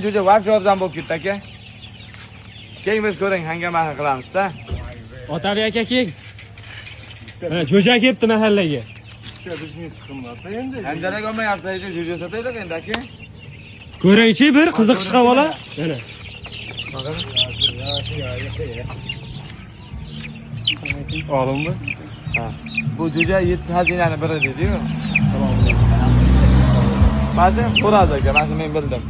Jo'ja вообще obzon bo'lib ketdi aka. Keyin biz ko'ring, hangamani qilamiz-da. Otabek aka keng. Mana jo'ja kelibdi mahallaga. Endi. Handalak olmayapsiz, jo'ja sotaylik endi aka. Ko'ringchi bir qiziq chiqa bola. Mana. Olimmi? Ha. Bu jo'ja yetti xazinani biri deydi-yu. Mana shu xo'roz aka, mana shu men bildim.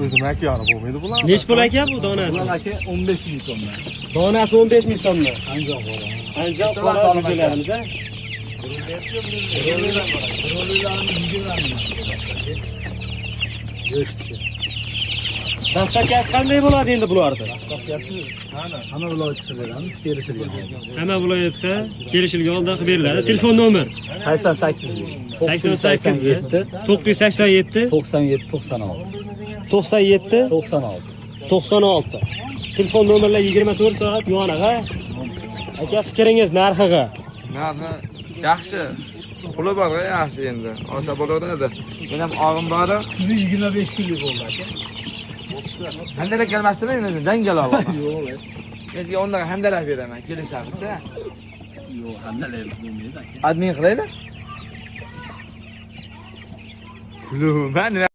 O'zim aka yoni bo'lmaydi bular. Nech pul aka bu donasi? Bular aka 15 ming so'mdan. Donasi 15 ming so'mdan. Andijon xo'roz. Andijon xo'roz jo'jalarimiz a. Birovlarimiz 20 ming. Go'shtiki. Dastavkasi qanday bo'ladi endi bularni? Dastavkasi hamma viloyatga qilib beramiz, kelishilgan. Hamma viloyatga kelishilgan holda qilib beriladi. Telefon nomer 88 88 987 97 96 97 96. 96. Telefon nomerlar 24 soat yoniq a. Aka fikringiz narxiga? Narxi yaxshi. Puli bor, yaxshi endi. Olsa bo'laveradi. Men ham og'im bor. Shuni 25 kunlik bo'ldi aka. Handalak kelmasdimi endi janjal olaman. Yo'q, Men sizga o'rniga handalak beraman, kelishamiz-da. yo'q, handalak bo'lmaydi aka. Admin qilaylik. Puli, man nima